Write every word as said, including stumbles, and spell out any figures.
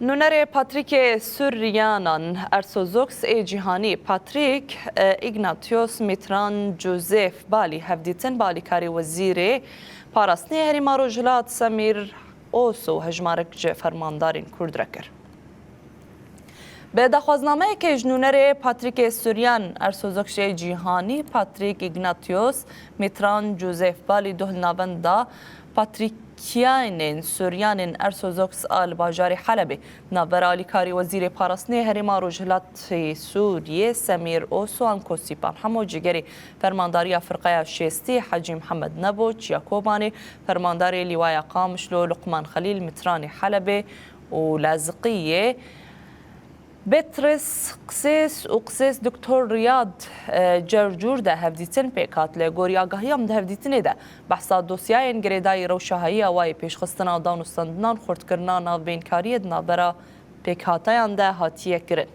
Nûnerê Patrîkê Suryanan Ersozoks ê Cîhanî, Patrîk, e, Ignatios Mitran Joseph Balî hevdîtin bi alîkarî Wezîrê Parastinê Herêma Rojhilat Semîr Oso û hejmarek ji fermandarên Kurd re kir. Bi daxwaznameyekê ji nûnerê Patrîkê Suryan Ersozoks ê Cîhanî, Patrîk Ignatios Mitran Joseph Balî duh li navenda Patrîk Kiyanên Suryanên Ersozoks a li bajarê Helebê, navbera alîkarî Wezîrê Parastinê Herêma Rojhilatê Sûriyê Semîr Oso, Anko Sîpan Hemo, cîgerê Fermandariya Firqeya Şêstî Hecî Mihemed Nebo, Çiya Kobanê, Fermandarê Lîwaya Qamişlo Luqman Xelîl, Mitranê Helebê û Laziqiyê, Betris Qisês û Qisês Doktor Riyad, e, Cercûr de hevdîtin pêk hat. Li gorî agahiya min di hevdîtinê de behsa dosyayên girêdayî rewşa heyî awayê pêşxistina dan û stendinan xurtkirina navbênkariyê di navbera pêkhateyan de hatiye kirin.